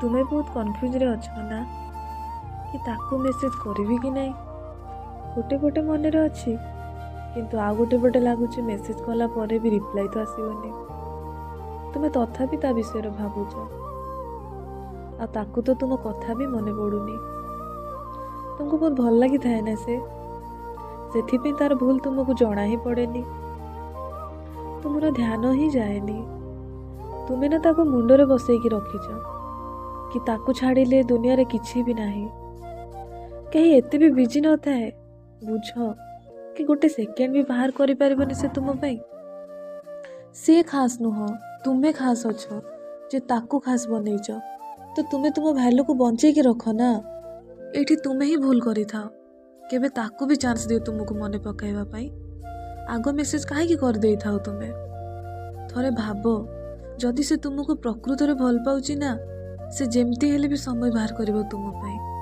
ତୁମେ ବହୁତ କନଫ୍ୟୁଜରେ ଅଛ ନା କି ତାକୁ ମେସେଜ କରିବି କି ନାହିଁ? ଗୋଟେ ପଟେ ମନରେ ଅଛି, କିନ୍ତୁ ଆଉ ଗୋଟେ ପଟେ ଲାଗୁଛି ମେସେଜ କଲା ପରେ ବି ରିପ୍ଲାଏ ତ ଆସିବନି। ତୁମେ ତଥାପି ତା ବିଷୟରେ ଭାବୁଛ, ଆଉ ତାକୁ ତ ତୁମ କଥା ବି ମନେ ପଡ଼ୁନି। ତୁମକୁ ବହୁତ ଭଲ ଲାଗିଥାଏ ନା ସେ, ସେଥିପାଇଁ ତାର ଭୁଲ ତୁମକୁ ଜଣା ହିଁ ପଡ଼େନି, ତୁମର ଧ୍ୟାନ ହିଁ ଯାଏନି। ତୁମେ ନା ତାକୁ ମୁଣ୍ଡରେ ବସେଇକି ରଖିଛ କି ତାକୁ ଛାଡ଼ିଲେ ଦୁନିଆରେ କିଛି ବି ନାହିଁ। କେହି ଏତେ ବି ବିଜି ନଥାଏ, ବୁଝ, କି ଗୋଟେ ସେକେଣ୍ଡ ବି ବାହାର କରିପାରିବନି ସେ ତୁମ ପାଇଁ। ସିଏ ଖାସ୍ ନୁହଁ, ତୁମେ ଖାସ୍ ଅଛ ଯେ ତାକୁ ଖାସ୍ ବନେଇଛ। ତ ତୁମେ ତୁମ ଭ୍ୟାଲୁକୁ ବଞ୍ଚେଇକି ରଖ ନା। ଏଇଠି ତୁମେ ହିଁ ଭୁଲ କରିଥାଅ। କେବେ ତାକୁ ବି ଚାନ୍ସ ଦିଅ ତୁମକୁ ମନେ ପକାଇବା ପାଇଁ। ଆଗ ମେସେଜ କାହିଁକି କରିଦେଇଥାଅ ତୁମେ? ଥରେ ଭାବ, ଯଦି ସେ ତୁମକୁ ପ୍ରକୃତରେ ଭଲ ପାଉଛି ନା, ସେ ଯେମିତି ହେଲେ ବି ସମୟ ବାହାର କରିବ ତୁମ ପାଇଁ।